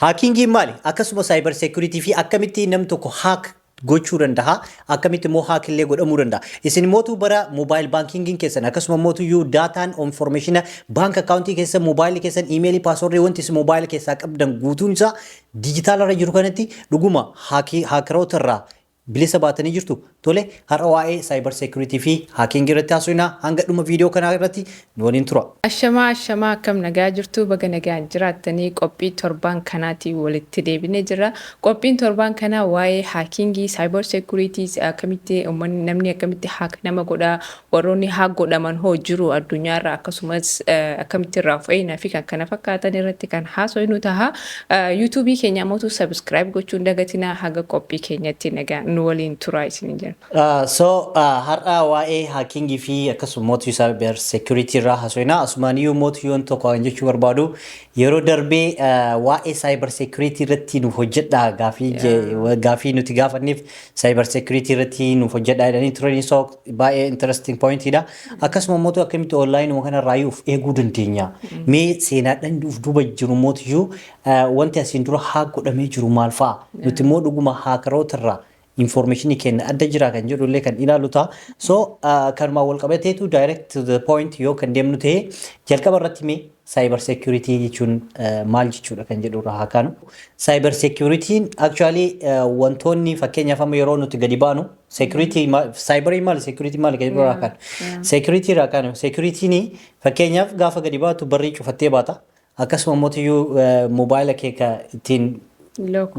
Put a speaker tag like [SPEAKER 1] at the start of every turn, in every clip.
[SPEAKER 1] Hackingiin maali? Akkasuma cyber security fi akkamitti namni tokko hack gochuu danda'a? Akkamitti immoo hack illee godhamuu danda'a? Isin mootu bara mobile bankingiin keessan, akkasuma mootuyyuu dataan information bank accountii keessan, mobaayilii keessan, emailii, passwordii, wanti isin mobaayilii keessaa qabdan guutuun isaa dijitaala irra jiru kanatti dhuguma hackeroota irraa bilisa baatanii jirtu? Tole, har'a waa'ee cyber security fi hackingii irratti haasofnaa. Hanga dhuma viidiyoo kanaa irratti nu waliin tura.
[SPEAKER 2] Ashamaa, ashamaa, akkam nagaa jirtu? Baga nagaan jiraattanii. Qophii torban kanaatiin walitti deebinee jirra. Qophiin torban kanaa waa'ee hackingii, cyber security, akkamitti uummanni, namni akkamitti hack nama godhaa, warroonni hack godhaman hoo jiru addunyaarra, akkasumas akkamitti irraa of eegnaa fi kan kana fakkaatan irratti kan haasofnu taha. YouTubeii keenya ammoo subscribe gochuun dagatinaa. Haga qophii keenyatti nagaa nu waliin turaa isin jenna.
[SPEAKER 1] So har'a waa'ee hackingii fi akkasuma mootii cyber security irraa haasofna. Asumaaniyyuu mootii tokko kan jechuu barbaadu, yeroo darbee waa'ee cyber security irratti nuuf hojjedhaa gaafii nuti gaafanneef, cyber security irratti nuuf hojjedhaa jedhanii turanii. So baay'ee interesting pointidha. Akkasuma mootii akkamitti online kanarraa of eeguu dandeenya? Mee seenaadhaan uf duuba jiru mootiyyuu wanti asiin dura hack godhamee jiru maal fa'a? Nuti immoo dhuguma hackeroota irraa informationii kenna adda jira kan jedhu illee kan ilaalu ta'a. So kanumaan wal qabateetu direct to the point yoo kan deemnu ta'e, jalqaba irratti mee cyber security jechuun maal jechuudha kan jedhu irraa haa kaanu. Cyber security actually wantoonni fakkeenyaaf amma yeroo nuti gadi baanu security cyberii maali, security maali kan jedhu irraa kaanu. Security irraa kaanu, security'n fakkeenyaaf gaafa gadi baatu barrii cufattee baata. Akkasuma mootiyyuu mobaayila kee ka ittiin lock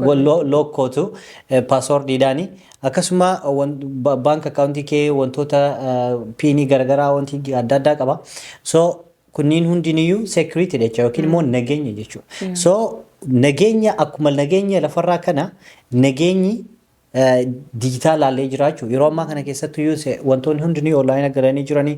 [SPEAKER 1] gootu passwordiidhaani, akkasuma bank accountii kee wantoota PINii garaagaraa wanti adda addaa qaba. So kunniin hundiniyyuu security jecha yookiin immoo nageenya jechuudha. So nageenya, akkuma nageenya lafarraa kana nageenyi dijitaalaallee jiraachuu, yeroo ammaa kana keessatti iyyuu wantoonni hundinuu onlinea galanii jiranii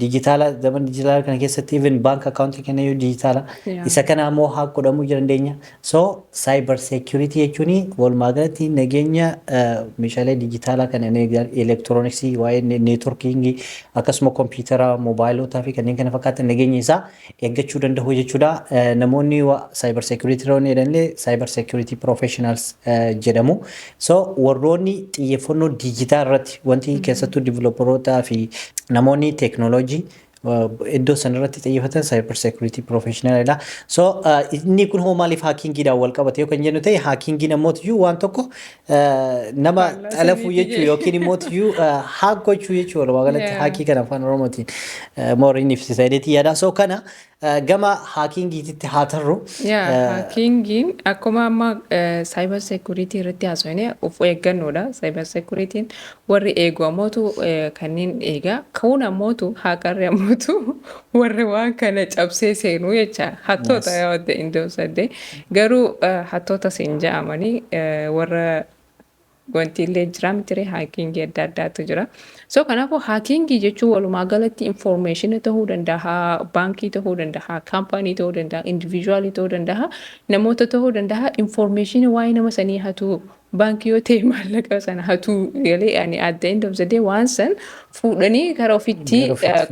[SPEAKER 1] dijitaala, zaman dijitaala kana keessatti even bank accountii keenya iyyuu dijitaala. Isa kana ammoo hack godhamuu dandeenya. So cyber security jechuun walumaa galatti nageenya meeshaalee dijitaalaa kana, elektirooniksii, waa'ee networkingii, akkasuma kompiitara, moobaayilotaa fi kanneen kana fakkaatan nageenya isaa eeggachuu danda'u jechuudha. Namoonni cyber security yeroo jedhanillee cyber security professionals jedhamu. So warroonni xiyyeeffannoo diijitaal irratti wanti keessattuu developerootaa fi namoonni teeknooloojii iddoo sana irratti xiyyeeffatan cyber security professionalidha. So inni kun hoo maaliif hackingiidhaan wal qabate yoo kan jennu ta'e, hackingiin ammootiyyuu waan tokko nama xalafuu jechuu yookiin immootiyyuu hack gochuu jechuu. Walumaa galatti hackii kana afaan Oromootiin more inni ibsisa jedheetii yaada. So kana gama hackingiititti haa tarru.
[SPEAKER 2] Hackingiin akkuma amma cyber security irratti haasofne of eeggannoodha. Cyber securityn warri eegu ammootu kanneen eegaa. Kun ammootu hackerri ammootu warri waan kana cabsee seenuu jecha, hattoota yoo ta'e iddoo sadde garuu hattoota siin ja'amanii warra wanti illee jira mitire, hackingii adda addaatu jira. So kanaafuu hackingii jechuun walumaa galatti information ta'uu danda'a, baankii ta'uu danda'a, kaampaanii ta'uu danda'a, individualii ta'uu danda'a, namoota ta'uu danda'a, information waa'ee nama sanii hatuu, baankii yoo ta'e maallaqa sana hatuu galee ani at the end of the day waan san fuudhanii gara ofitti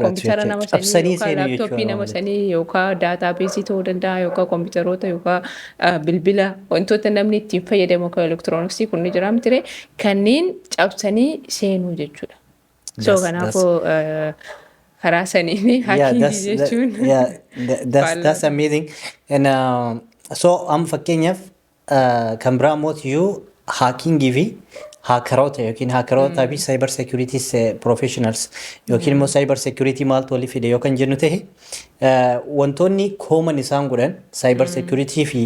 [SPEAKER 2] kompiitara nama sanii yookaan laptopii nama sanii yookaan databaseii ta'uu danda'a yookaan kompiitaroota yookaan bilbila, wantoota namni ittiin fayyadamu kan elektirooniksii kun ni jira mitire, kanneen cabsanii seenuu jechuudha. So kanaafuu karaa saniin hackingii jechuun.
[SPEAKER 1] Yeah, that's amazing. And so amma fakkeenyaaf kan biraa mootiyyuu hackingii fi hackeroota yookiin hackeroota fi cyber security professionals yookiin immoo cyber security maaltu walii fide yoo kan jennu ta'e, wantoonni common isaan godhan cyber security fi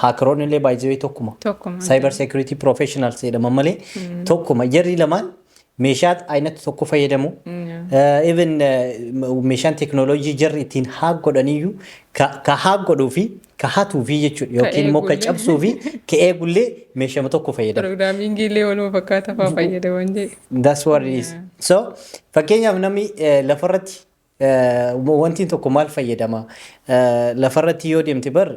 [SPEAKER 1] hackeroonni illee baay'ee tokkuma.
[SPEAKER 2] Tokkuma.
[SPEAKER 1] Cyber security professionals jedhaman malee tokkuma. Jarri lamaan meeshaa aynatti tokko fayyadamu. Even meeshaan teknooloojii jarri ittiin hack godhaniyyuu ka hack godhuu fi ka hatuu fi jechuudha yookiin immoo ka cabsuu fi ka eegullee meeshama tokko fayyadamu.
[SPEAKER 2] Programmingii illee waluma fakkaata fa'aa fayyadaman jedhe.
[SPEAKER 1] That's what it is. So fakkeenyaaf namni lafarratti wanti tokko maal fayyadama? Lafarratti yoo deemte bar,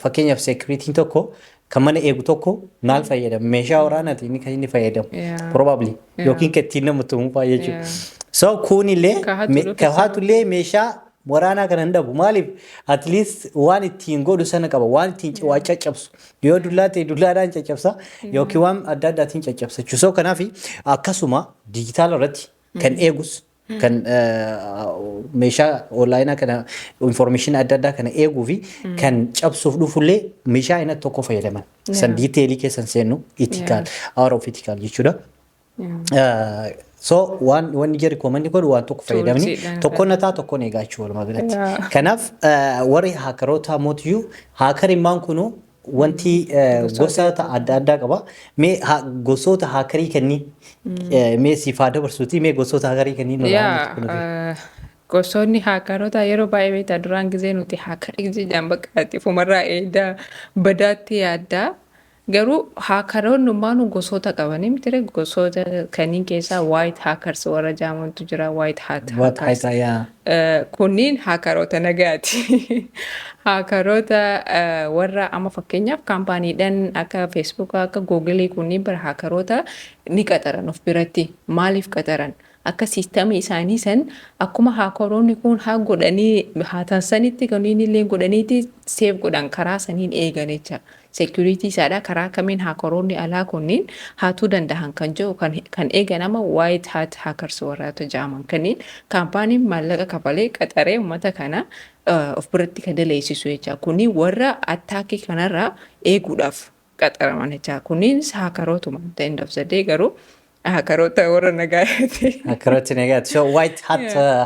[SPEAKER 1] fakkeenyaaf securityn tokko kan mana eegu tokko maal fayyadama? Meeshaa waraanaati inni kan inni fayyadamu. Probably yookiin kan ittiin nama tumuu fa'aa jechuudha. So kunillee
[SPEAKER 2] Ka hatu
[SPEAKER 1] ka hatullee meeshaa waraanaa kana hin dhabu. Maaliif? At least waan ittiin godhu sana qaba. Waan ittiin waa caccabsu. Yoo dullaa ta'e dullaadhaan caccabsa yookiin waan adda addaatiin caccabsa jechuudha. So kanaaf akkasuma diijitaala irratti kan eegus, kan meeshaa onlaayinaa kana, information adda addaa kana eeguu fi kan cabsuuf dhufullee meeshaa inni tokko fayyadaman. San detailii keessan seennu, ethical, out of ethical jechuudha. So waan wanni jarri recommend godhu waan tokko fayyadamni
[SPEAKER 2] Toolsiidhaan
[SPEAKER 1] tokkoon nataa tokkoon eegaa jechuudha walumaa galatti. Kanaaf warri hackeroota mootiyyuu, hackerimmaan kunu wanti gosoota adda addaa qaba. Mee gosoota hackerii kanneen mee siif haa dabarsuuti, mee gosoota hackerii kanneen nu
[SPEAKER 2] Yaa, gosoonni hackeroota yeroo baay'ee beektaa, duraan gizee nuti hackerii jedhan bakka ati fumarraa eedaa badaatti yaaddaa. Garuu hackeroonni maanu gosoota qabanii mitire, gosoota kanneen keessaa white hackers warra jedhamantu jira, white hat
[SPEAKER 1] What
[SPEAKER 2] hackers.
[SPEAKER 1] Hacker, yaa.
[SPEAKER 2] Kunniin hackeroota nagaati. Hackeroota warra amma fakkeenyaaf kaampaaniidhaan akka Facebookaa, akka Googleii kunniin bara hackeroota ni qaxaran of biratti. Maaliif qaxaran? Akka systemii isaanii san akkuma hackeroonni kun haa godhanii haa sanitti kanneen illee godhaniiti safe godhan, karaa saniin eegan jecha. Security isaadha karaa kamiin hackeroonni alaa kunniin haatuu danda'an kan jedhu kan eegan ama white hat hackers warraatu jedhaman kanneen kaampaaniin maallaqa kafalee qaxaree uummata kana of biratti kan daleessisu jecha. Kunniin warra attackii kanarraa eeguudhaaf qaxaraman jecha. Kunniin hackerootuma, the end of the day garuu hackeroota warra nagaayati.
[SPEAKER 1] Hackeroota nagaati. So white hat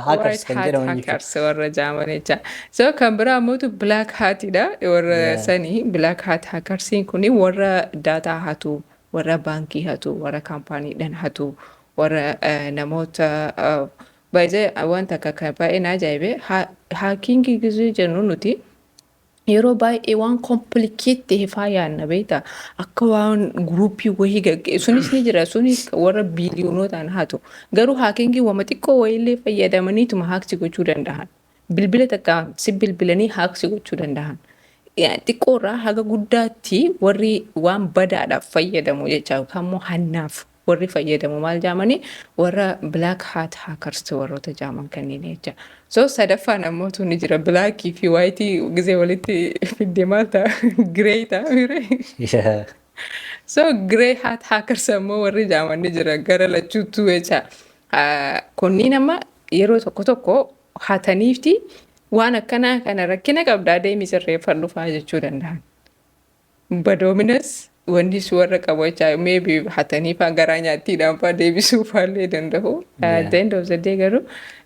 [SPEAKER 1] hackers kan
[SPEAKER 2] White hat
[SPEAKER 1] jedhaman jechuudha.
[SPEAKER 2] Hackers warra jedhaman jecha. So kan biraa ammoo black hatidha. Warra sanii black hat hackersiin kuni warra data hatu, warra baankii hatu, warra kaampaaniidhaan hatu, warra namoota baay'ee wanta akka kan baay'ee na ajaa'ibe, hackingii gizee jennu nuti yeroo baay'ee waan complicate ta'e faa yaadna, beektaa, akka waan groupii wayii gaggeessu. Sunis ni jira, sunis warra biiliyoonotaan hatu. Garuu hackingii wama xiqqoo wayiillee fayyadamaniituma hacksi gochuu danda'an. Bilbila takka si bilbilanii hacksi gochuu danda'an. Xiqqoorraa haga guddaatti warri waan badaadhaaf fayyadamu jecha, yookaan immoo hannaaf warri fayyadamu maal jaamanii, warra black hat hackers warroota jaaman kanneen jecha. So sadaffaan ammoo ni jira, blackii fi whiteii gizee walitti fidde maal ta'a? Grey ta'a miree. So grey hat hackers ammoo warri jaaman ni jira, gara lachuutu jecha. Kunniin amma yeroo tokko tokko hataniifti waan akkanaa kana rakkina qabdaa, deemi sirreeffadhu fa'aa jechuu danda'an. Badoominas wanni si warra qabu jecha, maybe hatanii fa'aa garaa nyaattiidhaan fa'aa deebisuu fa'aallee danda'u. At the end of the day garuu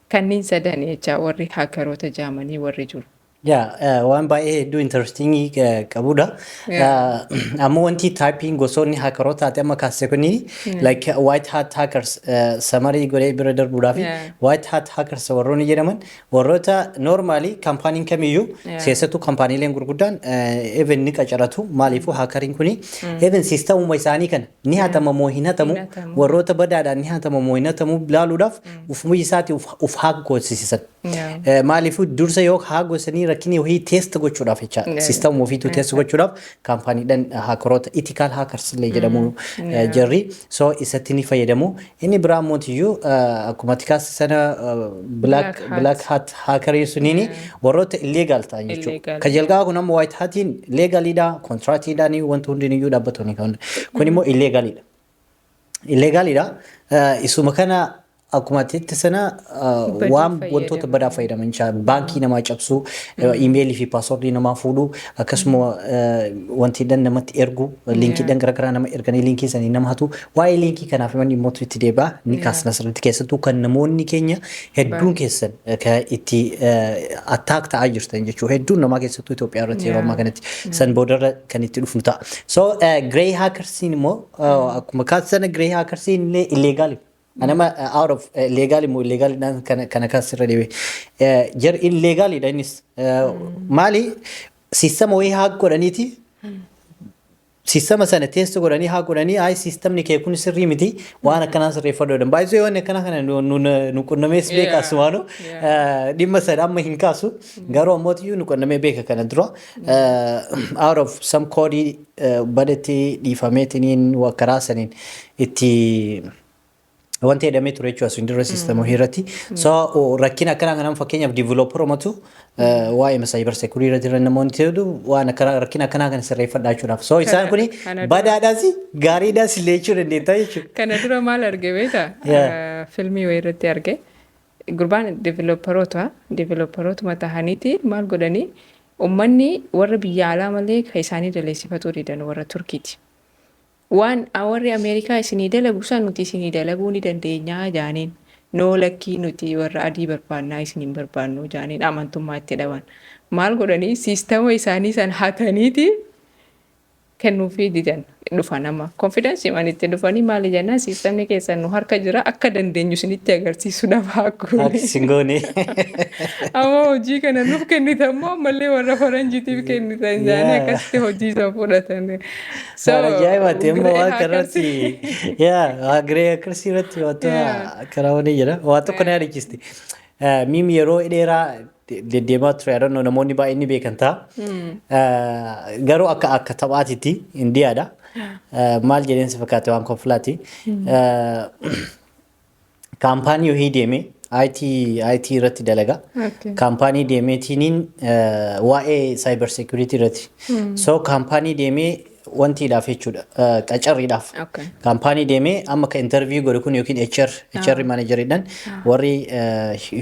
[SPEAKER 2] kanneen sadan jecha warri hackeroota jaamanii warri jiru.
[SPEAKER 1] Yaa, waan baay'ee hedduu interestingii qabudha. Amma wanti typeiin gosoonni hackerootaati amma kaase kuni, like white hat hackers, summary godhee bira darbuudhaaf, white hat hackers warroonni jedhaman warroota normally kaampaaniin kamiyyuu, keessattuu kaampaaniileen gurguddaan even ni qacaratu. Maaliifuu hackeriin kuni even systemuma isaanii kana ni hatama moo hin hatamu,
[SPEAKER 2] Hin hatamu.
[SPEAKER 1] warroota badaadhaan ni hatama moo hin hatamu ilaaluudhaaf ufuma isaatii uf hack goosisisan. Maaliifuu dursa yoo hack goosanii rakkinii wayii test gochuudhaaf jecha, systemuma ofiituu test gochuudhaaf kaampaaniidhaan hackeroota ethical hackers illee jedhamu jarri, so isatti ni fayyadamu. Inni biraa mootiyyuu akkuma tikaas sana black
[SPEAKER 2] Black hat.
[SPEAKER 1] Black hat hackerii suniini warroota illegal ta'an jechuudha.
[SPEAKER 2] Illegal.
[SPEAKER 1] Kan jalqabaa kun amma white hatiin legalidha, contractiidhaan wanti hundiniyyuu dhaabbattoonni kan kun immoo illegalidha. Illegalidha. Isuma kana akkuma atitti sana
[SPEAKER 2] Badii
[SPEAKER 1] waan wantoota
[SPEAKER 2] fayyadamu.
[SPEAKER 1] Badaa fayyadaman jecha, baankii namaa cabsuu, emailii fi passwordii namaa fuudhuu, akkasuma wantiidhaan namatti erguu, linkiidhaan garaagaraa nama erganii linkii sanii nama hatu. Waa'ee linkii kanaaf manni immoo itti deebi'a ni kaasna sirriitti, keessattuu kan namoonni keenya hedduun keessan kan itti attack ta'aa jirtan jechuudha. Hedduun namaa keessattuu Itoophiyaa irratti yeroo ammaa kanatti san boodarra kan itti dhufnu ta'a. So grey hackersiin immoo akkuma kaasana grey hackersiin illee illegal. Anama out of legal immoo illegalidhaan kana kaasirra deebi'e. Jar illegalidha innis. Maali, systema wayii hack godhaniiti, systema sana test godhanii, hack godhanii, ayi systemni kee kun sirrii miti, waan akkanaa sirreeffadhu jedhan. Baay'isuu waan akkanaa kana nu qunnamees beeka asumaanu dhimma sana amma hin kaasu, garuu ammootiyyuu nu qunnamee beeka kana dura, out of some code badetti dhiifameetiniin karaa saniin itti Wanti jedhamee ture jechuudha sun dura system irratti. So rakkina akkanaa kanaan, fakkeenyaaf developeromatu waa'ee cyber security irratti jiran namoonni jedhu waan akkana, rakkina akkanaa kana sirreeffadhaa jechuudhaaf. So isaan kuni badaadhaas gaariidhaas illee jechuu dandeetta jechuudha.
[SPEAKER 2] Kana dura maal arge beektaa? Filmii wayii irratti arge. Gurbaan developerootuma tahaniiti maal godhanii, uummanni warra biyya alaa malee kan isaanii daleessifatuu didan warra Turkiiti. Waan warri Ameerikaa isinii dalagu san nuti isinii dalaguu ni dandeenyaa jaaniin. No, lakkii, nuti warra adii barbaannaa, isin hin barbaannu jaaniin, amantummaa itti dhaban. Maal godhanii, systema isaanii san hataniiti kennuufii didan dhufan. Amma confidence itti dhufanii maali jennaan, systemni keessan nu harka jira, akka dandeenyu isinitti agarsiisuudhaaf haakkuun.
[SPEAKER 1] Akkas goone.
[SPEAKER 2] Amma hojii kana nuuf kennitan immoo ammallee warra faranjiitiif kennitan jaanii akkasitti hojii isa fudhatan.
[SPEAKER 1] So ajaa'ibaati amma waan kanarratti, yaa, grey hackersii irratti wanta karaa wani jira. Waa tokko na yaadachiisti. Meme yeroo dheeraa deddeemaa ture yaadannoo namoonni baay'een ni beekan ta'a. Garuu akka taphaatitti Indiyaadha. Maal jedheen si fakkaate, waan konfilaati. Kaampaanii wahii deemee IT irratti dalaga. Kaampaanii deemeetiniin waa'ee cyber security irratti. So kaampaanii deemee wantiidhaaf jechuudha, qacarriidhaaf. Kaampaanii deemee amma ka interview godhu kun yookiin HR manageriidhaan warri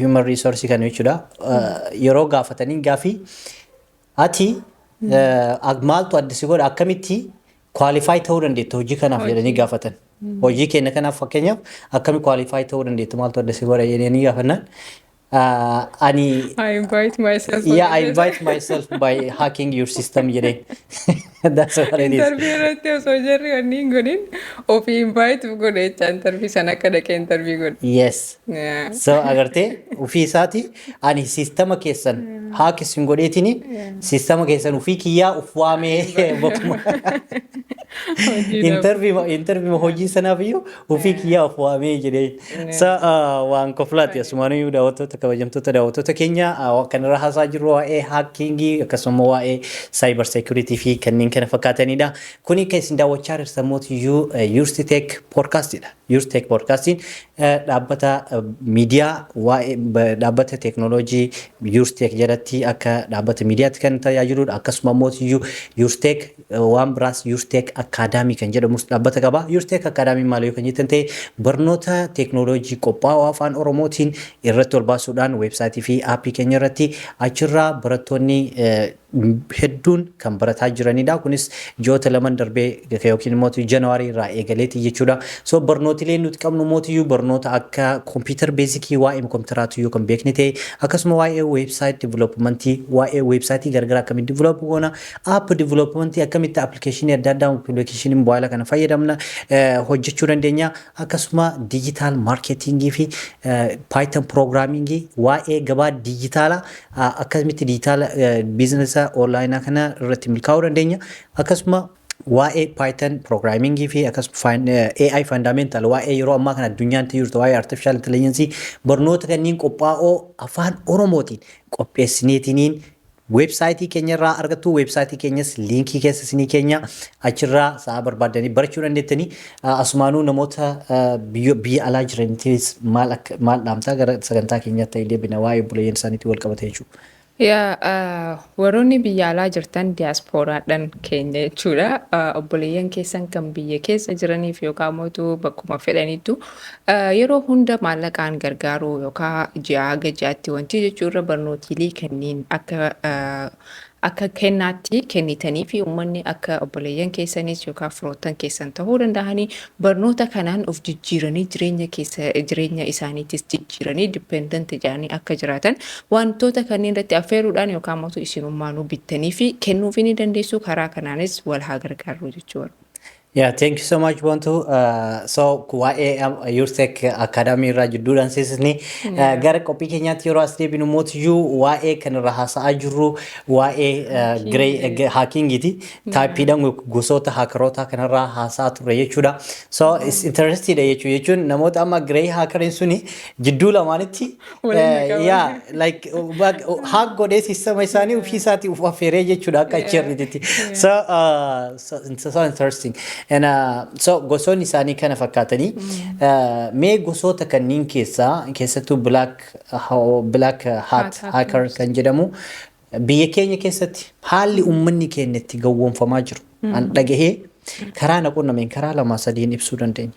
[SPEAKER 1] human resource kan jechuudha. Yeroo gaafatanii gaafii, ati maaltu adda si godha, akkamitti qualify ta'uu dandeetta hojii kanaaf jedhanii gaafatan. Hojii keenya kanaaf fakkeenyaaf akkami qualify ta'uu dandeetta, maaltu adda si godha jedhanii gaafannaan, ani
[SPEAKER 2] I invite myself.
[SPEAKER 1] Yeah, I invite myself by hacking your system jedheen. That's what it is.
[SPEAKER 2] Interview irratti osoo jarri wanni hin godhin ofii invite godhe jecha, interview sana akka dhaqee interview godhe.
[SPEAKER 1] Yes. So agartee, ofii isaati ani systema keessan hack isin godheetini systema keessan ofii kiyyaa uf waamee bakkuma interview hojii sanaaf iyyuu ofii kiyyaa uf waamee jedhee. So waan koflaati. Asumaaniyyuu daawwattoota, kabajamtoota daawwattoota keenya, kan irra haasaa jirru waa'ee hackingii akkasuma waa'ee cyber security fi kanneen kana fakkaatanidha. Kuni kan isin daawwachaa jirtan mootiyyuu Yours Tech podcastidha. Yours Tech podcastiin dhaabbata miidiyaa waa'ee dhaabbata teeknooloojii Yours Tech jalatti akka dhaabbata miidiyaatti kan tajaajiludha. Akkasuma mootiyyuu Yours Tech waan biraas, Yours Tech Academy kan jedhamus dhaabbata qaba. Yours Tech Academy maal yoo kan jettan ta'e, barnoota teeknooloojii qophaa'oo afaan Oromootiin irratti ol baasuudhaan weebsaayitii fi aappii keenya irratti achirraa barattoonni hedduun kan barataa jiranidha. Kunis ji'oota 2 darbee yookiin immoo Janawaarii irraa eegaleeti jechuudha. So barnootilee nuti qabnu mootiyyuu barnoota akka computer basicii, waa'ee kompiitaraatu yoo kan beekne ta'e, akkasuma waa'ee website developmentii, waa'ee weebsaayitii garagaraa akkamitti develop goona, app developmentii, akkamitti appilikeeshinii adda addaa, appilikeeshinii mobaayila kana fayyadamna hojjechuu dandeenya, akkasuma digital marketingii fi Python programmingii, waa'ee gabaa dijitaalaa, akkamitti dijitaala businessa onlineaa kana irratti milkaa'uu dandeenya, akkasuma waa'ee Python programmingii fi akkasuma AI fundamental, waa'ee yeroo ammaa kana addunyaan itti jirtu, waa'ee artificial intelligence, barnoota kanneen qophaa'oo afaan Oromootiin qopheessineetiniin weebsaayitii keenya irraa argattu. Weebsaayitii keenyas liinkii keessa isinii keenya, achirraa sa'a barbaaddanii barachuu dandeettanii. Asumaanuu namoota biyya alaa jiraniitiis maal akka maal dhaamtaa? Gara sagantaa keenyaatti ta'ee deebina, waa'ee obboleeyyan isaaniitti wal qabate jechuudha.
[SPEAKER 2] Yaa, warroonni biyya alaa jirtan, diyaaspooraadhaan keenya jechuudha. Obboleeyyan keessan kan biyya keessa jiraniif yookaan mootuu bakkuma fedhanittu yeroo hunda maallaqaan gargaaruu yookaan ji'a haga ji'aatti wanti jechuurra, barnootiilee kanneen akka kennaatti kennitanii fi uummanni akka obboleeyyan keessanis yookaan firoottan keessan ta'uu danda'anii barnoota kanaan of jijjiiranii jireenya keessa jireenya isaaniitis jijjiiranii dependent jedhanii akka jiraatan wantoota kanneen irratti affeeruudhaan yookaan mootu isinummaanuu bittanii fi kennuufii ni dandeessu. Karaa kanaanis wal haa gargaarru jechuudha.
[SPEAKER 1] Yeah, thank you so much, Bontu. So waa'ee Yours Tech Academy irraa jidduudhaan seensisni gara qophii keenyaatti yeroo as deebinu mootiyyuu waa'ee kanarra haasa'aa jirru waa'ee grey hackingiiti. Typeiidhaan gosoota hackeroota kanarraa haasa'aa turre jechuudha. So it's interesting jechuudha, jechuun namoota amma grey hackeriin suni jidduu lamaanitti, yeah, like hack godhee systema isaanii ofii isaatii of affeeree jechuudha akka achi. So so interesting. And, so gosoonni isaanii kana fakkaatanii, mee gosoota kanneen keessaa keessattuu black hat
[SPEAKER 2] hat
[SPEAKER 1] hacker kan jedhamu biyya keenya keessatti haalli uummanni keenya itti gowwoomfamaa jiru. An dhagahee karaa na qunnameen karaa lama sadiin ibsuu dandeenya.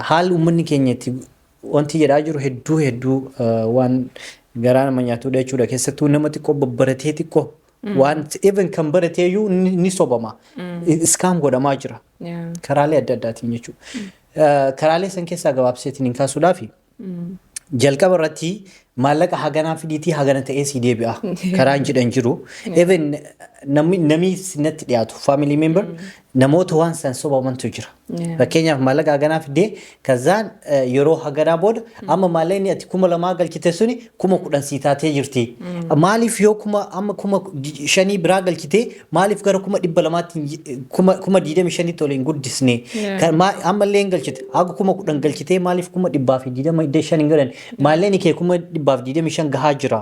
[SPEAKER 1] Haalli uummanni keenya itti wanti jedhaa jiru hedduu hedduu waan garaa nama nyaatudha jechuudha. Keessattuu nama xiqqoo babbaratee, xiqqoo waan even kan barateeyyuu ni sobama. Scam godhamaa jira. Karaalee adda addaatiin jechuudha. Karaalee san keessaa gabaabseetiin hin kaasuudhaafi jalqaba irratti maallaqa haganaa fidiitii hagana ta'ee si deebi'a karaan jedhan jiru. Even namni natti dhiyaatu, family member, namoota waan san sobamantu jira. Fakkeenyaaf, maallaqa haganaa fidee kazaan yeroo haganaa booda amma maallaqni ati 2000 galchite suni 10,000 sii taatee jirti. Maaliif yoo kuma amma 5,000 biraa galchite, maaliif gara 200,000tti 25,000tti ol hin guddisne? Ammallee hin galchite, haga 10,000 galchitee maaliif 125,000 hin godhan? Maallaqni kee 125,000 gahaa jira.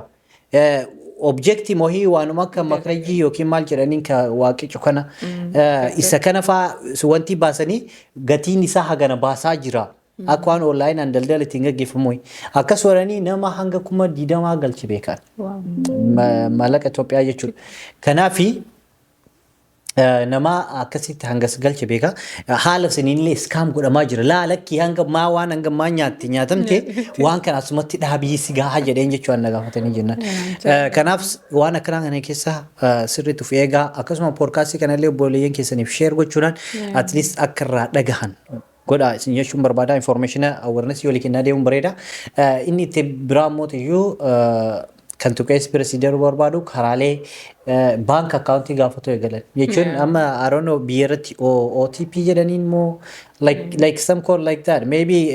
[SPEAKER 1] Objectii mohii waanuma akka makrajii yookiin maal jedhaniin ka waaqicu kana, isa kana faa wanti baasanii gatiin isaa hagana baasaa jira. Akka waan onlineaan daldala ittiin gaggeeffamu. Akkas waranii nama hanga 20,000 galchi beekan. Maallaqa Itoophiyaa jechuudha. Kanaafi nama akkasitti hangas galche beeka. Haala saniinillee scam godhamaa jira. Laa, lakkii, hanga maa waan hanga maa nyaatte nyaatamte waan kana asumatti dhaabii si gahaa jedheen jechuun na gaafatanii jennaan. Kanaaf waan akkanaa kana keessa sirriitti of eegaa. Akkasuma podcastii kanallee obboleeyyan keessaniif share gochuudhaan at least akka irraa dhagahan godha isin jechuun barbaada. Information awareness walii kennaa deemuun bareeda. Inni itti biraa immoo iyyuu kan tuqees bira si darbuu barbaadu karaalee bank accountii gaafatu eegalan. Jechuun amma, I don't know, biyya irratti OTP jedhaniin moo like some call like that, maybe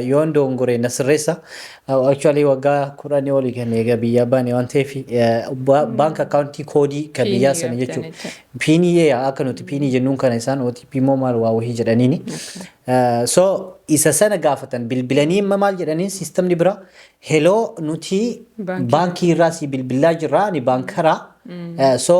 [SPEAKER 1] yoon dongore na sirreessa. Actually waggaa 10 olii kan eega biyya baane waan ta'eef, bank accountii koodii kan biyyaa sana jechuudha. PINii, akka nuti PINii jennuun kana isaan OTP moo maal waa wahii jedhaniini. So isa sana gaafatan bilbilanii. Amma maal jedhaniin, systemni bira, "Hello, nuti baankii irraa si bilbilaa jirra, ni baankaraa. So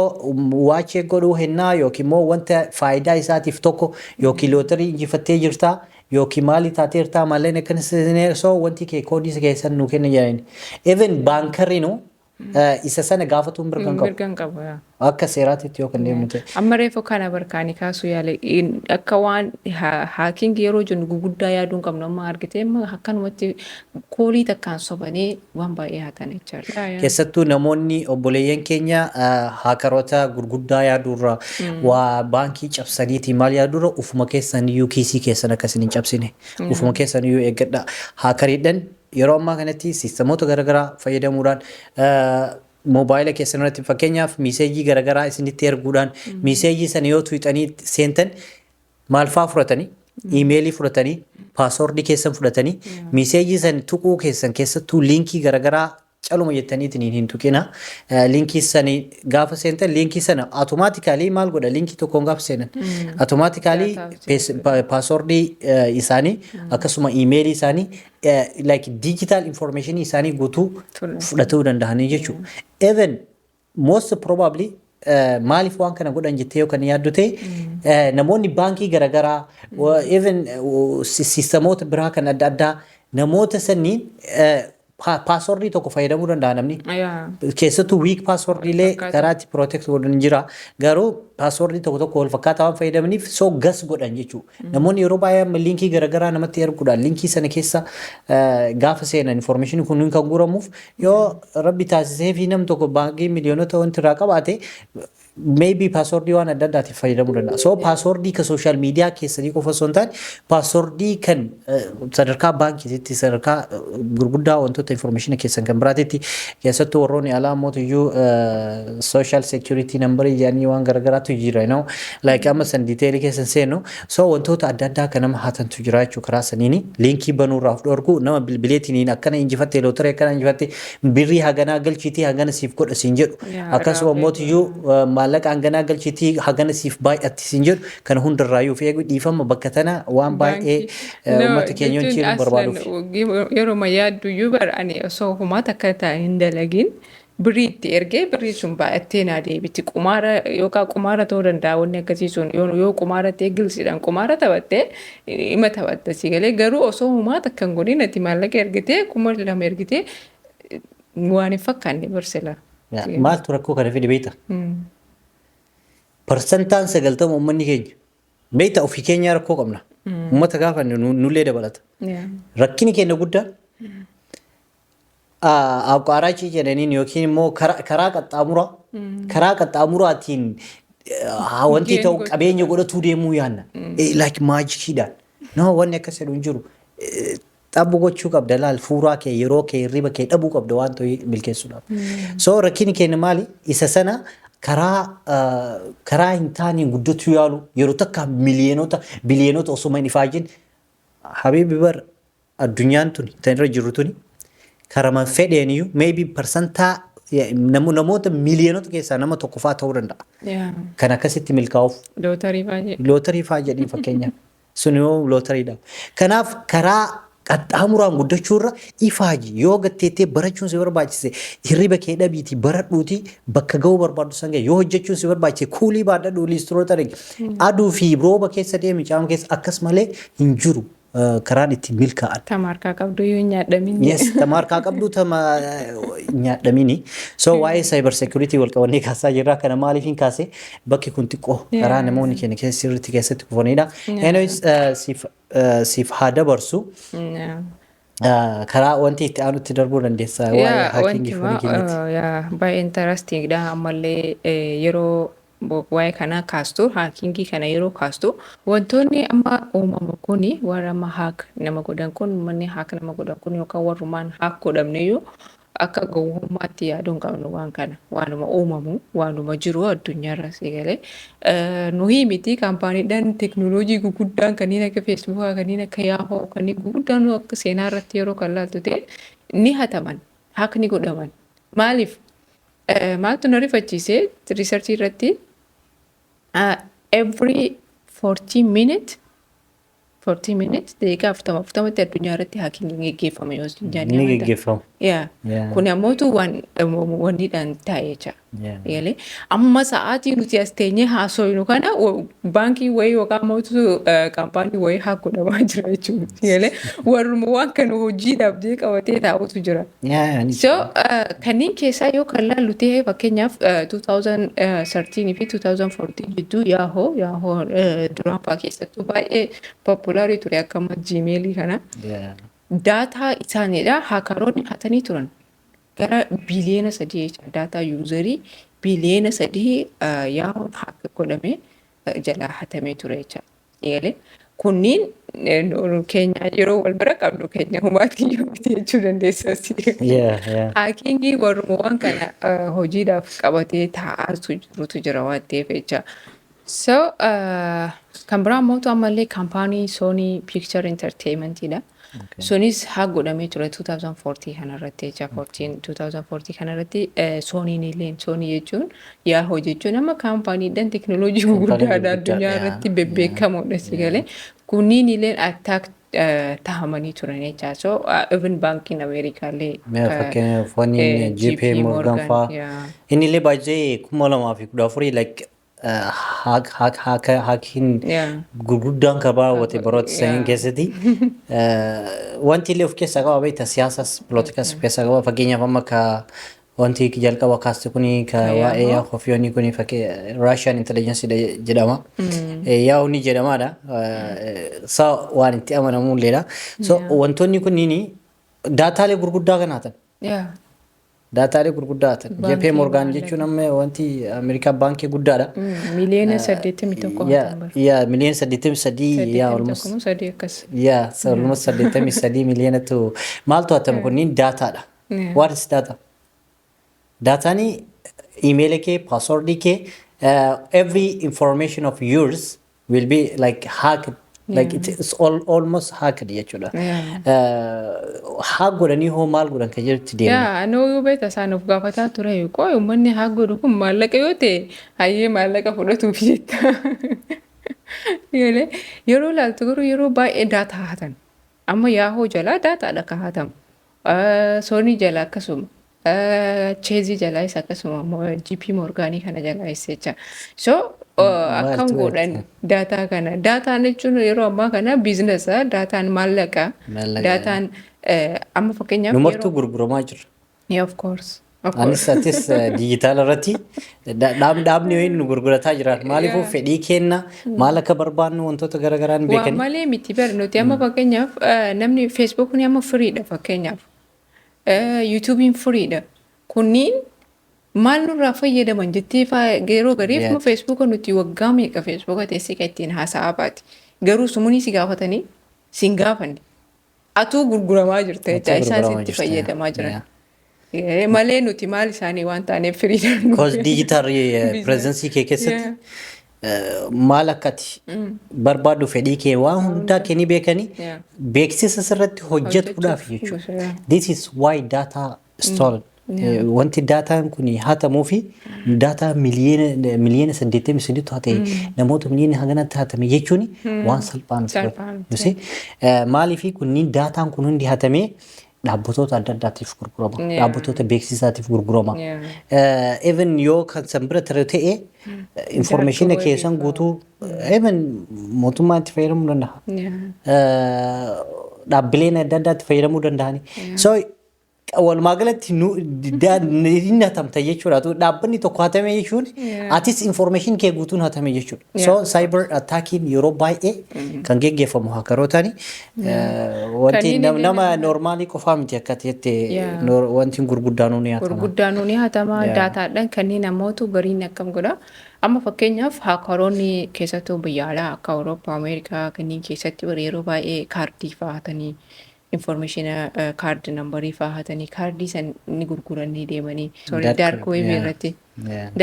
[SPEAKER 1] waa check godhuu hennaa yookiin immoo wanta faayidaa isaatiif tokko yookiin lootarii injifattee jirtaa yookiin maali taateertaa, maalleen akkanas, so wanti kee koodii keessan nuu kenna" jedhani. Even baankarriinu isa sana gaafatuun mirga hin qabu.
[SPEAKER 2] Mirga hin qabu, yaa.
[SPEAKER 1] Akka seeraatitti yoo kan deemnu ta'e.
[SPEAKER 2] Amma reefu kana barkaanii kaasuu yaale, akka waan hacking yeroo jennu guguddaa yaaduu hin qabnu. Amma argitee, amma akkanumatti callii takkaan sobanii waan baay'ee hatan jechaadha.
[SPEAKER 1] Keessattuu namoonni obboleeyyan keenya hackeroota gurguddaa yaaduurra, waa baankii cabsaniitii maal yaaduurra, ufuma keessan iyyuu kiisii keessan akkasin hin cabsine ufuma keessan iyyuu eeggadha. Hackeriidhaan yeroo ammaa kanatti systemoota garaagaraa fayyadamuudhaan, moobaayila keessan irratti fakkeenyaaf messageii garaagaraa isinitti erguudhaan, messageii sana yoo tuuxanii seentan maal faa fudhatanii, emailii fudhatanii, passwordii keessan fudhatanii, messageii sana tuquu keessan, keessattuu linkii garaagaraa caluma jettaniitiin hin tuqina. Linkii sani gaafa seentan, linkii sana automatically maal godha? Linkii tokkoon gaafa seenan automatically passwordii isaanii, akkasuma emailii isaanii, like digital information isaanii guutuu fudhatuu danda'anii jechuudha. Even most probably maaliif waan kana godhan jettee yoo kan yaaddu ta'e, namoonni baankii garaagaraa, even systemoota biraa kan adda addaa, namoota sanniin passwordii tokko fayyadamuu danda'a namni. Keessattuu weak passwordiilee karaa itti protect godhan jira. Garuu passwordii tokko tokko wal fakkaataa waan fayyadamaniif so gas godhan jechuudha. Namoonni yeroo baay'ee amma linkii garaagaraa namatti erguudhaan linkii sana keessa gaafa seenan information kun kan guuramuuf, yoo rabbi taasisee fi nam tokko baankii miliyoonota wanti irraa qabaate, maybe passwordii waan adda addaatiif fayyadamuu danda'a. So passwordii kan social media keessanii qofa osoo hin taane, passwordii kan sadarkaa baankiitti, sadarkaa gurguddaa wantoota information keessan kan biraatitti, keessattuu warroonni alaa mootiyyuu social security number jedhanii waan garagaraatu jira, like amma san detailii keessan seenu. So wantoota adda addaa kan nama hatantu jira jechuu. Karaa saniini linkii banuurraa of dhorku, nama bilbileetiin akkana injifatte, lootaree akkana injifatte, birrii haganaa galchiitii hagana siif godha siin jedhu, akkasuma mootiyyuu maallaqa hanganaa galchiitii hagana siif baay'atti siin jedhu, kana hundarraayyuu of eegu. Dhiifama, bakka tana waan baay'ee uummata keenya wajjin barbaaduuf.
[SPEAKER 2] Yeroo yaaddu iyyuu bara ani osoo homaa takka hin dalagin Birrii itti ergee birrii sun baay'attee naa deebiti. Qumaara yookaan qumaara ta'uu danda'a wanni akkasii sun, yoo qumaara ta'e gilsiidhaan qumaara taphattee ima taphatta si galee. Garuu osoo homaa takka hin godhin ati maallaqa ergitee, 2000 ergitee, waan hin fakkaanne barsela.
[SPEAKER 1] Maaltu rakkoo kana fide beektaa? 90% uummanni keenya beektaa, ofii keenya rakkoo qabna. Uummata gaafa nullee dabalata. Rakkini keenya guddaan አቋራጭ jedhaniin yookiin immoo karaa qaxxaamuraatiin wanti ta'u qabeenya godhatuu deemuu yaanna. Like magiciidhaan. No, wanni akkas jedhu hin jiru. Xabbu gochuu qabda, laal, fuuraa kee, yeroo kee, hirriba kee dhabuu qabda waan ta'e milkeessuudhaaf. So rakkinni keenya maali? Isa sana karaa hin taaneen guddachuu yaalu, yeroo takka miliyoonota biliyoonota osoo hin ifaajin. Habiibi, bar addunyaan tuni tan irra jirru tuni karama fedheeniyyuu maybe parsantaa namoota miliyoonota keessaa nama tokko fa'aa ta'uu danda'a. Kan akkasitti milkaa'uuf.
[SPEAKER 2] Lootarii baay'ee.
[SPEAKER 1] Lootarii fa'aa jedhii fakkeenyaaf. Sun yoo lootariidha. Kanaaf karaa qaxxaamuraan guddachuurra ifaaji. Yoo gatteettee barachuun si barbaachise, hirriba kee dhabiitii baradhuutii bakka ga'uu barbaaddu san gahe. Yoo hojjechuun si barbaachise, kuulii baadhadhu, liistiroo argi. Aduu fi rooba keessa deemi, caama keessa, akkas malee hin jiru karaan ittiin milkaa'an.
[SPEAKER 2] Tama harkaa qabdu yoo hin nyaadhamin.
[SPEAKER 1] Yes, tama harkaa qabdu tama nyaadhamini. So waa'ee cyber security wal qabannee kaasaa jirra. Kana maaliif hin kaase? Bakki kun xiqqoo karaa namoonni keenya keessa sirriitti keessatti kufanidha. Anyways, siif haa dabarsu. Karaa wanti itti aanutti darbuu dandeessa waa'ee hackingii fi keenyatti.
[SPEAKER 2] Baay'ee interesting dha. Ammallee yeroo waa'ee kanaa kaastu, hackingii kana yeroo kaastu, wantoonni amma uumamu kuni, warra amma hack nama godhan kun, manni hack nama godhan kun yookaan warrumaan hack godhamneyyuu, akka gowwummaatti yaaduu hin qabnu waan kana. Waanuma uumamu, waanuma jiru addunyaarra si galee. Nuyi miti, kaampaaniidhaan teknooloojii guguddaan kanneen akka Facebookaa, kanneen akka Yahoo, kanneen guguddaan akka seenaa irratti yeroo kan laaltu ta'e ni hataman, hack ni godhaman. Maaliif? Maaltu na rifachiise researchii irratti, every 40 minute, 40 minutes, daqiiqaa 40 40tti addunyaa irratti hackingiin geggeeffama yoo
[SPEAKER 1] jennee Ni amantaa. geggeeffama.
[SPEAKER 2] Kun ammootu waan wanniidhaan taa'e jecha. Galee amma sa'aatii nuti as teenyee haasofnu kana baankii wayii yookaan mootu kaampaanii wayii hack godhamaa jira jechuudha. Galee warruma waan kana hojiidhaaf jee qabatee taa'utu jira. So kanneen keessaa yoo kan laallu ta'e, fakkeenyaaf 2013 fi 2014 jidduu Yahoo duraan fa'aa keessattuu baay'ee popularii ture akka amma Gmailii kana. Data isaaniidha hackeroonni hatanii turan. Gara biliyoona 3 jecha, data userii biliyoona 3 Yahoon hack godhamee jalaa hatamee ture jecha. Eegalee kunniin keenya yeroo wal bira qabnu keenya humaatti yoo miti jechuu dandeessa. Hackingii warruma waan kana hojiidhaaf qabatee taa'aatu jirutu jira waan ta'eef jecha. So kan biraa immoo ammallee kaampaanii Sony Picture Entertainmentidha. Sunis hack godhamee ture 2014 kanarratti jecha, 14 2014 kanarratti. Sonyin illee, Sony jechuun, Yahoo jechuun amma kaampaaniidhaan teknooloojii gurguddaadha addunyaa irratti bebbeekamoodha si galee. Kunniin illee attack tahamanii turan jecha. So even baankiin Ameerikaa illee
[SPEAKER 1] Fakkeenyaaf wanni JP Morgan fa'aa. Inni illee baay'ee 2014 like hackiin gurguddaan kan raawwate baroota saniin keessatti. Wanti illee of keessaa qaba beekta, siyaasas polootikaas of keessaa qaba. Fakkeenyaaf amma ka wanti jalqaba kaaste kuni ka waa'ee Yahoo fi wanni kuni Russian intelligence jedhama. Yahoo ni jedhamaadha. So waan itti amanamu illeedha. So wantoonni kunniin dataalee gurguddaa kan haatan. Dataalee gurguddaa haatan. JP Morgan jechuun amma wanti Ameerikaa baankii guddaadha.
[SPEAKER 2] Miliyoona 81.
[SPEAKER 1] Yaa, miliyoona 83, yaa, almost.
[SPEAKER 2] Sadii akkas.
[SPEAKER 1] Yaa, almost 83 miliyoonatu maaltu hatame? Kunniin dataadha. What is data? Dataani email kee, password kee, every information of yours will be like hacked. Like it is almost hacked jechuudha. Hack godhanii hoo maal godhan kan jedhutti deemna.
[SPEAKER 2] Yaa, anoo yoo beekta isaan of gaafataa ture, qoy, uummanni hack godhu kun maallaqa yoo ta'e, hayyee, maallaqa fudhatuuf jetta. Yeroo ilaaltu garuu yeroo baay'ee data hatan. Amma Yahoo jalaa dataadha kan hatamu. Sony jalaa akkasuma. Chaseii jalaayis akkasuma immoo JP Morganii kana jalaayis jecha. So akkam
[SPEAKER 1] Maaltu
[SPEAKER 2] godhan data kana? Dataan jechuun yeroo ammaa kana businessa, dataan maallaqa.
[SPEAKER 1] Maallaqa.
[SPEAKER 2] Dataan amma fakkeenyaaf
[SPEAKER 1] Numartuu gurguramaa jira.
[SPEAKER 2] Yeah, of course. Of
[SPEAKER 1] Anis
[SPEAKER 2] course.
[SPEAKER 1] atis diijitaala irratti dhaabni wayii nu gurgurataa jiran. Maaliifuu fedhii kenna, maal akka barbaannu wantoota garaagaraa hin
[SPEAKER 2] Waa
[SPEAKER 1] beekani.
[SPEAKER 2] malee miti bar, nuti amma fakkeenyaaf namni Facebookni amma freedha fakkeenyaaf. YouTubeiin freedha. Kunniin maal nurraa fayyadaman jettee yeroo gariif amma Facebooka nuti waggaa meeqa Facebooka teessee kan ittiin haasa'aa baati. Garuu sumunii si gaafatanii si hin gaafanne. Atuu gurguramaa jirta jecha,
[SPEAKER 1] Atuu
[SPEAKER 2] isaan
[SPEAKER 1] gurguramaa
[SPEAKER 2] sitti
[SPEAKER 1] jirta.
[SPEAKER 2] fayyadamaa jiran. Malee nuti maal isaanii waan taaneef freedhaan.
[SPEAKER 1] Because digital presence kee keessatti maal akka ati barbaaddu, fedhii kee, waan hundaa kee ni beekanii beeksisa sirratti hojjetuudhaaf
[SPEAKER 2] Hojjechuuf,
[SPEAKER 1] jechuudha.
[SPEAKER 2] yeah.
[SPEAKER 1] This is why data stolen. Wanti dataan kun hatamuu fi data miliyoona 83tu hate, namoota miliyoona haganatti hatame jechuun waan salphaa miti.
[SPEAKER 2] Salphaa miti.
[SPEAKER 1] You see? Maaliif kunniin dataan kun hundi hatamee dhaabbatoota adda addaatiif gurgurama. Dhaabbatoota beeksisaatiif gurgurama. Even yoo kan san bira ture ta'e, information
[SPEAKER 2] Dark web
[SPEAKER 1] keessan guutuu even mootummaan itti fayyadamuu danda'a. Dhaabbileen adda addaatti fayyadamuu danda'ani. So walumaa galatti inni hatamta jechuudha. Dhaabbanni tokko hatame jechuun atis information kee guutuun hatame jechuudha. So cyber attackiin yeroo baay'ee kan geggeeffamu hackerootaani. Wanti
[SPEAKER 2] Kanneen illee
[SPEAKER 1] nama normalii qofaa miti akka jette, wanti gurguddaan ni hatama.
[SPEAKER 2] Gurguddaan ni hatama dataadhaan. Kanneen namootu gariin akkam godha? Amma fakkeenyaaf hackeroonni keessattuu biyya alaa akka Awurooppaa, Ameerikaa kanneen keessatti yeroo baay'ee kaardii fa'aa hatanii, information card numberii fa'aa hatanii, kaardii san ni gurguranii deemanii. Sorry,
[SPEAKER 1] Dark
[SPEAKER 2] dark
[SPEAKER 1] web,
[SPEAKER 2] web irratti.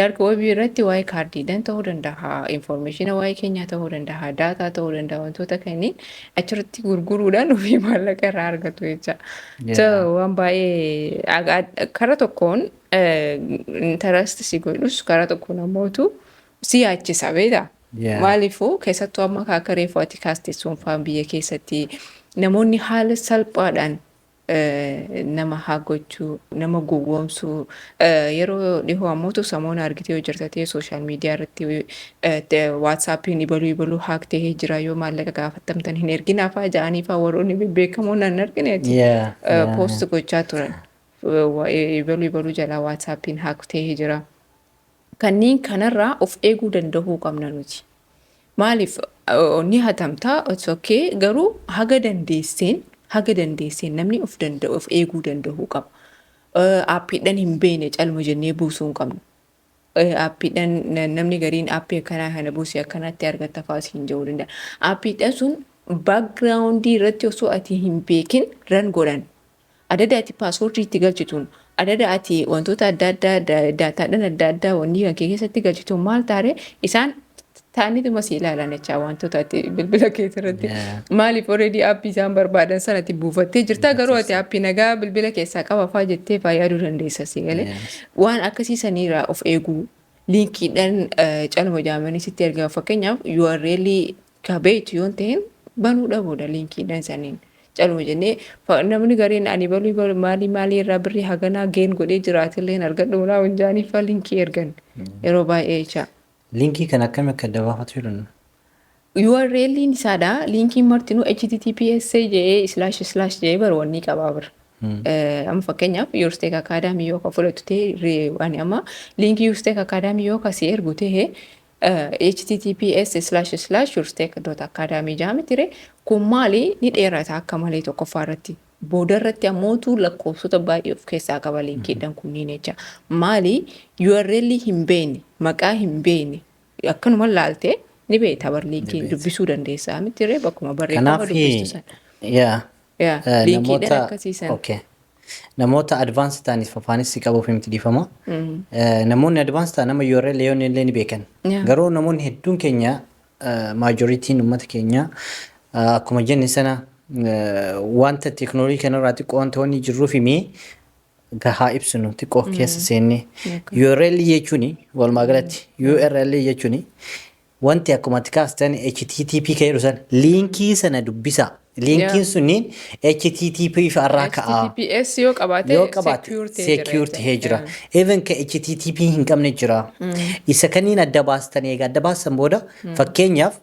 [SPEAKER 2] Dark web irratti waa'ee kaardiidhaan ta'uu danda'a, information waa'ee keenyaa ta'uu danda'a, data ta'uu danda'a, wantoota kanneen achirratti gurguruudhaan ofii maallaqa irraa argatu jecha. So waan baay'ee karaa tokkoon interest si godhus, karaa tokkoon ammootu si yaachisa beektaa? Maaliifuu keessattuu amma akka reefu ati kaasteessuun fa'aa biyya keessatti namoonni haala salphaadhaan nama haa gochuu, nama gowwoomsuu, yeroo dhihoo ammootu samoona argitee yoo jirta ta'e, social media irratti WhatsAppiin ibaluu ibaluu hack ta'ee jira, yoo maallaqa gaafatamtan hin erginaa fa'aa ja'anii fa'aa warroonni bebbeekamoon nan argineeti post gochaa turan. Ibaluu ibaluu jalaa WhatsAppiin hack ta'ee jira. Kanneen kanarraa of eeguu danda'uu qabna nuti. Maaliif ni hatamtaa, it's okay, garuu haga dandeesseen namni of danda'u of eeguu danda'uu qaba. Appiidhaan hin beekne calma jennee buusuu hin qabnu. Appiidhaan namni gariin appii akkanaa kana buusii akkanatti argatta fa'aa siin jedhuu danda'a. Appiidhaan sun backgroundii irratti osoo ati hin beekin run godhan. Adada ati passwordii itti galchituun, adada ati wantoota adda addaa, dataadhaan adda addaa wanni kan kee keessatti galchituun maal taare, isaan ta'anituma si ilaalan jecha wantoota ati bilbila keessa irratti. Maaliif already appii isaan barbaadan sanatti buufattee jirta, garuu ati appii nagaa bilbila keessaa qaba fa'aa jettee fa'aa yaaduu dandeessa si galee. Waan akkasii saniirraa of eeguu, linkiidhaan calma jaamanii sitti ergama, fakkeenyaaf URL ka beektu yoo ta'in banuu dhabuudha linkiidhaan saniin. Calma jennee namni gariin ani baluu maalii maalii irraa birrii haganaa geen godhee jiraatillee argadhu mulaa wanjaanii fa'aa linkii ergan yeroo baay'ee jecha.
[SPEAKER 1] Linkii kan akkami akka adda baafatu jedhan?
[SPEAKER 2] URL'n isaadha. Linkiin martinuu HTTPS jedhee slash slash jedhee bar wanni qabaa bira. Amma fakkeenyaaf Yourstech Academy yoo ka fudhatu ta'e, ani amma linkii Yourstech Academy yoo ka si ergu ta'e, https://yourstech.academy jaami ture kun maali, ni dheerata akka malee tokkoffaa irratti. Booda irratti ammootu lakkoofsota baay'ee of keessaa qaba linkiidhaan kunniin jecha. Maali, URL hin beekne, maqaa hin beekne akkanuma laaltee ni beekta bar, linkii dubbisuu dandeessaa miti ree, bakkuma barreeffama
[SPEAKER 1] Kanaaf
[SPEAKER 2] dubbistu sana.
[SPEAKER 1] Yaa
[SPEAKER 2] Yaa linkiidhaan
[SPEAKER 1] namoota
[SPEAKER 2] akkasiisan.
[SPEAKER 1] Okay. Namoota advance ta'aniif afaanis si qabuuf himti, dhiifama. Namoonni advance ta'an nama URL yoon illee ni beekan. Garuu namoonni hedduun keenya, majorityn uummata keenya, akkuma jenne sana wanta teeknooloojii kanarraa xiqqoo wanta wanni jirruuf himee haa ibsinu xiqqoo keessa seennee. URL jechuun walumaa galatti URL jechuun Wanti akkuma ati kaastan HTTP kan jedhu sana, liinkii sana dubbisaa. Liinkiin sunniin HTTP irraa ka'a.
[SPEAKER 2] HTTPS yoo qabaate
[SPEAKER 1] Yoo qabaate
[SPEAKER 2] secure ta'ee jira
[SPEAKER 1] secure
[SPEAKER 2] jechuudha.
[SPEAKER 1] Ta'ee jira. Even ka HTTP hin qabne jira. Isa kaniin adda baastan, egaa adda baastan booda, fakkeenyaaf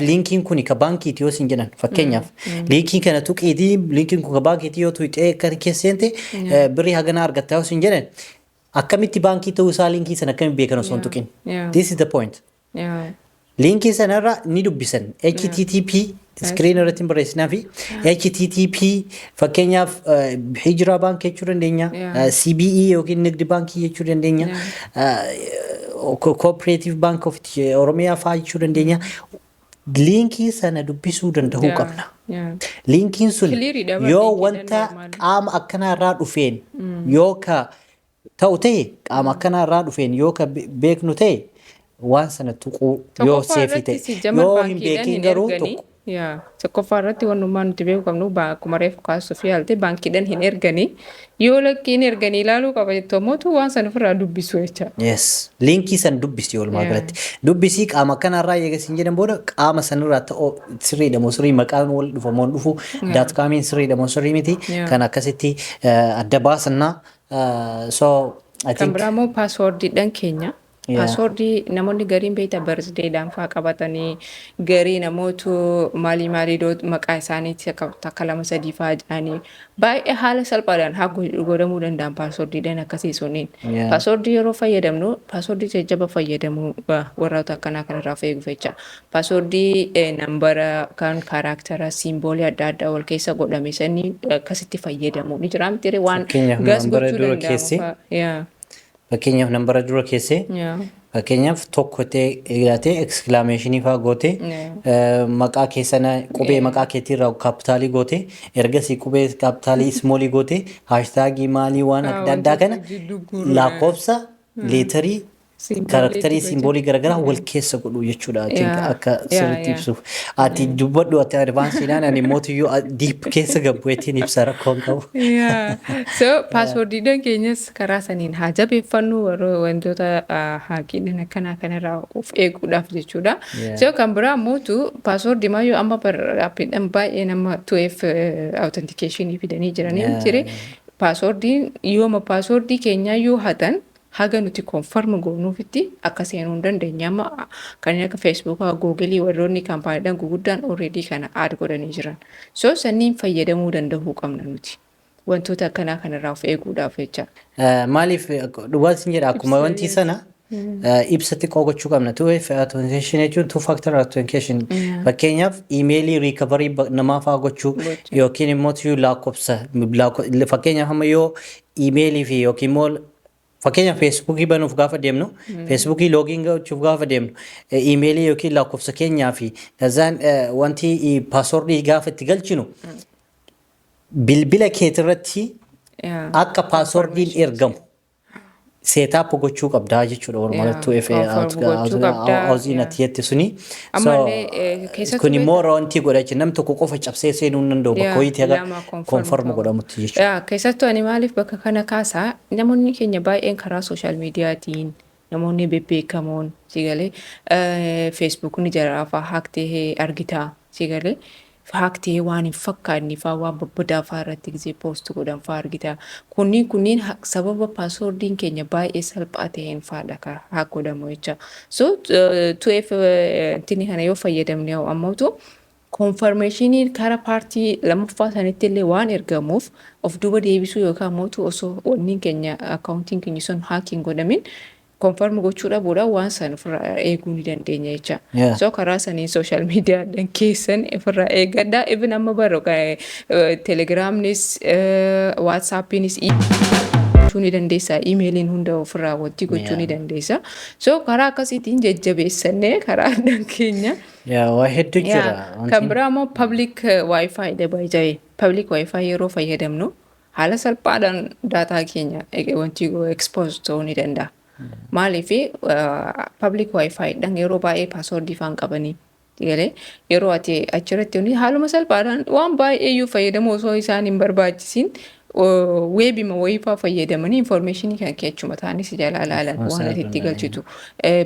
[SPEAKER 1] liinkiin kun ka baankiiti yoo isin jedhan, fakkeenyaaf liinkii kana tuqiitii, liinkiin kun ka baankiiti yoo tuqxee kan keessa seente birrii haganaa argatta yoo isin jedhan, akkamitti baankii ta'uu isaa liinkii sana akkamitti beekan osoo hin tuqin? This is the point. Liinkii sanarra ni dubbisan. HTTP screen irratti hin barreessinaa fi HTTP, fakkeenyaaf Hijiraa Baankii jechuu dandeenya. CBE yookiin Nigdi Baankii jechuu dandeenya. Cooperative Bank of Oromiyaa fa'aa jechuu dandeenya. Liinkii sana dubbisuu danda'uu qabna. Liinkiin sun
[SPEAKER 2] Clear-idha bar
[SPEAKER 1] yoo
[SPEAKER 2] liinkiidhaan
[SPEAKER 1] wanta
[SPEAKER 2] normal.
[SPEAKER 1] qaama akkanaa irraa dhufeen yoo ka ta'u ta'e, qaama akkanaa irraa dhufeen yoo ka beeknu ta'e, waan sana tuquu yoo
[SPEAKER 2] Tokkoffaa
[SPEAKER 1] safe
[SPEAKER 2] irratti
[SPEAKER 1] ta'e,
[SPEAKER 2] si jamal
[SPEAKER 1] yoo hin
[SPEAKER 2] baankiidhaan
[SPEAKER 1] beekin
[SPEAKER 2] hin
[SPEAKER 1] garuu
[SPEAKER 2] erganii.
[SPEAKER 1] tokko.
[SPEAKER 2] Yaa, tokkoffaa irratti wannummaa nuti beekuu qabnu, akkuma reefu kaasuuf yaalte, baankiidhaan hin erganii. Yoo lakkiin erganii ilaaluu qaba jettu ammoo waan sana ofirraa dubbisu jecha.
[SPEAKER 1] Yes. Liinkii san dubbisi walumaa galatti. Dubbisii, qaama kanarraa eega siin jedhan booda qaama sanirraa ta'oo sirriidha moo sirrii, maqaan wal dhufa moo hin dhufu, dot comiin sirriidha moo sirrii miti, kan akkasitti adda baasannaa. So I
[SPEAKER 2] Kan
[SPEAKER 1] think
[SPEAKER 2] biraa immoo passwordiidhaan keenya. Passwordii namoonni gariin beektaa birthdaydhaan fa'aa qabatanii, garii namootu maalii maalii maqaa isaaniitti akka takka lama sadii fa'aa jedhanii baay'ee haala salphaadhaan haa godhamuu danda'an passwordiidhaan akkasii suniin. Passwordii yeroo fayyadamnu passwordii jajjaba fayyadamuu warroota akkanaa kanarraa of eeguuf jecha. Passwordii numbera kan charactera, symbolii adda addaa wal keessa godhame sanii akkasitti fayyadamuu ni jira miti waan
[SPEAKER 1] Fakkeenyaaf
[SPEAKER 2] gas
[SPEAKER 1] numbera
[SPEAKER 2] gochuu
[SPEAKER 1] dura
[SPEAKER 2] danda'amu
[SPEAKER 1] keessi
[SPEAKER 2] fa'aa.
[SPEAKER 1] Fakkeenyaaf numbera dura keessee fakkeenyaaf tokko ta'e eeggatee exclamationii fa'aa gootee maqaa keessana qubee maqaa keetiirraa capitalii gootee, ergasii qubee capitalii smallii gootee, hashtagii maalii waan adda addaa kana
[SPEAKER 2] Wantoota jidduu guuruu.
[SPEAKER 1] lakkoofsa, letterii,
[SPEAKER 2] Symbolii
[SPEAKER 1] characterii,
[SPEAKER 2] itti
[SPEAKER 1] symbolii garaagaraa wal keessa godhu jechuudha. I think akka sirriitti ibsuuf. Ati dubbadhu, ati advancediidhaan, ani mootiyyuu deep keessa gabbu'eetiin ibsa, rakkoo hin qabu.
[SPEAKER 2] Yeah. So passwordiidhaan keenyas karaa saniin haa jabeeffannu warra wantoota hackiidhaan akkanaa kanarraa of eeguudhaaf jechuudha. So kan biraa mootu passwordii maayyoo amma appiidhaan baay'ee nama 2F authentication fidanii jiranii jire. Passwordiin yooma passwordii keenyaa yoo hatan haga nuti confirm goonuufitti akka seenuu hin dandeenye. Amma kanneen akka Facebookaa, Googleii, warroonni companydhaan guguddaan already kana add godhanii jiran. So sanniin fayyadamuu danda'uu qabna nuti. Wantoota akkanaa kanarraa of eeguudhaaf jecha.
[SPEAKER 1] Maaliif dhugaatiin jedha, akkuma wanti sana ibsa xiqqoo gochuu qabna. Two authentication jechuun two factor authentication. Fakkeenyaaf emailii recovery namaa fa'aa gochuu yookiin immoo lakkoofsa, fakkeenyaaf amma yoo emailii fi yookiin immoo fakkeenyaaf Facebookii banuuf gaafa deemnu, Facebookii login gochuuf gaafa deemnu, emailii yookiin lakkoofsa keenyaa fi kazaan wanti passwordii gaafa itti galchinu bilbila keetirratti akka passwordiin ergamu setup gochuu qabdaa jechuudha. Walumaa galatti
[SPEAKER 2] Confirm gochuu qabdaa,
[SPEAKER 1] authii ati jette suni.
[SPEAKER 2] Ammallee, keessattuu
[SPEAKER 1] Kun immoo wanti godha jechuudha. Namni tokko qofa cabsee seenuu hin danda'u bakka wayiitti haga
[SPEAKER 2] lama confirm
[SPEAKER 1] confirm
[SPEAKER 2] ta'u.
[SPEAKER 1] godhamutti jechuudha.
[SPEAKER 2] Yaa, keessattuu ani maaliif bakka kana kaasaa, namoonni keenya baay'een karaa social mediaatiin namoonni bebbeekamoon sigalee Facebookni jaraa fa'aa hack ta'ee argitaa, sigalee hack ta'ee waan hin fakkaanne fa'aa, waan babbadaa fa'aa irratti gisee post godhan fa'aa argitaa. Kunniin sababa passwordiin keenya baay'ee salphaa ta'een fa'aadha ka hack godhamu jecha. So 2F tini kana yoo fayyadamne ammootu confirmationiin karaa partii lammaffaa sanitti illee waan ergamuuf of duuba deebisuu yookaan mootu osoo wanni keenya accountiin keenya sun hack hin godhamin confirm gochuu dhabuudhaan waan san ofirraa eeguu ni dandeenya jecha. So karaa saniin social mediaadhaan keessan ofirraa eeggadhaa. Even amma barro Telegramnis, WhatsAppiinis gochuu ni dandeessa. Emailiin hunda ofirraa wanti gochuu ni dandeessa. So karaa akkasiitiin jajjabeessannee karaa addaan keenya.
[SPEAKER 1] Yaa, waa hedduu jira.
[SPEAKER 2] Kan biraa immoo public wifi dha baay'ee. Public wifi yeroo fayyadamnu haala salphaadhaan data keenya wanti expose ta'uu ni danda'a. Maaliif public wifi dhaan yeroo baay'ee passwordii faan qabanii galee yeroo ati achirratti haaluma salphaadhaan waan baay'ee iyyuu fayyadamuu osoo isaan hin barbaachisiin Webima wayii fa'aa fayyadamanii informationii kan kee achuma ta'anii si jalaa ilaalan, waan ati itti galchitu,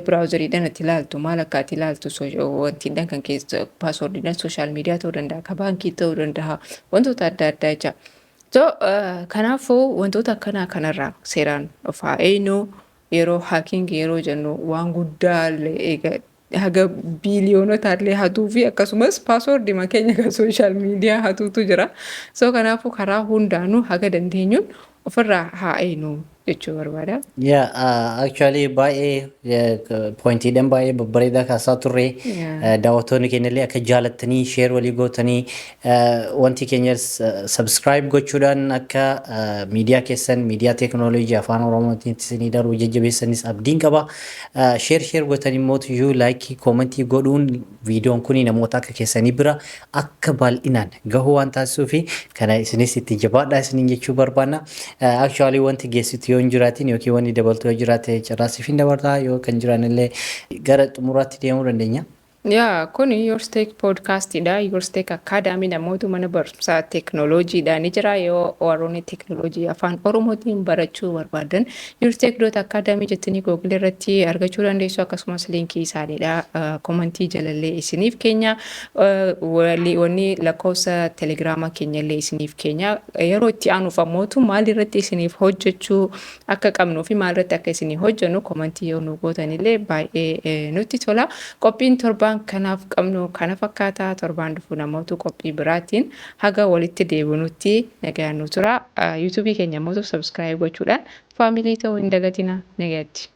[SPEAKER 2] browseriidhaan itti ilaaltu, maal akka ati ilaaltu, wantiidhaan kan keessa, passwordiidhaan social media ta'uu danda'a, ka baankii ta'uu danda'a, wantoota adda addaa jecha. So kanaafuu wantoota akkanaa kanarraa seeraan of haa eenyu. Yeroo hacking yeroo jennu waan guddaa illee eega haga biiliyoonota illee hatuu fi akkasumas passwordii keenya kan social media hatuutu jira. So kanaafuu karaa hundaanuu haga dandeenyuun ofirraa haa eenyu jechuu barbaada.
[SPEAKER 1] Yeah, actually baay'ee pointiidhaan baay'ee babbareedaa kaasaa turre. Daawwattoonni keenya illee akka jaalattanii share walii gootanii, wanti keenyas subscribe gochuudhaan akka miidiyaa keessan, miidiyaa teekinooloojii Afaan Oromootiin isinii darbu jajjabeessanis abdiin qaba. Share share gootanii mootiyyuu like, commentii godhuun viidiyoon kun namoota akka keessanii bira akka bal'inaan gahuu waan taasisuu fi kana isinis itti jabaadhaa isiniin jechuu barbaanna. Actually wanti geessitu yoo hin jiraatin yookiin wanni dabaltu yoo jiraate carraasiif hin dabartaa, yoo kan jiran illee gara xumuraatti deemuu dandeenya.
[SPEAKER 2] Yaa, kun Yourstech podcastiidha. Yourstech Academy namoota mana barumsaa teeknooloojiidha ni jira. Yoo warroonni teeknooloojii Afaan Oromootiin barachuu barbaadan, yourstech.academy jettanii Google irratti argachuu dandeessu. Akkasumas linkii isaaniidha. Commentii jalallee isiniif keenya. Wanni lakkoofsa Telegramaa keenyallee isiniif keenya. Yeroo itti aanuuf ammootu maal irratti isiniif hojjechuu akka qabnuu fi maal irratti akka isinii hojjennu commentii yoo nu gootanillee baay'ee nutti tola. Qophiin torbaan kanaaf qabnu kana fakkaata. Torbaan dhufu namoota qophii biraatiin haga walitti deebinutti nagaan nu tura. YouTubeii keenya immoo subscribe gochuudhaan family ta'uu hin dagatina. Nagaatti.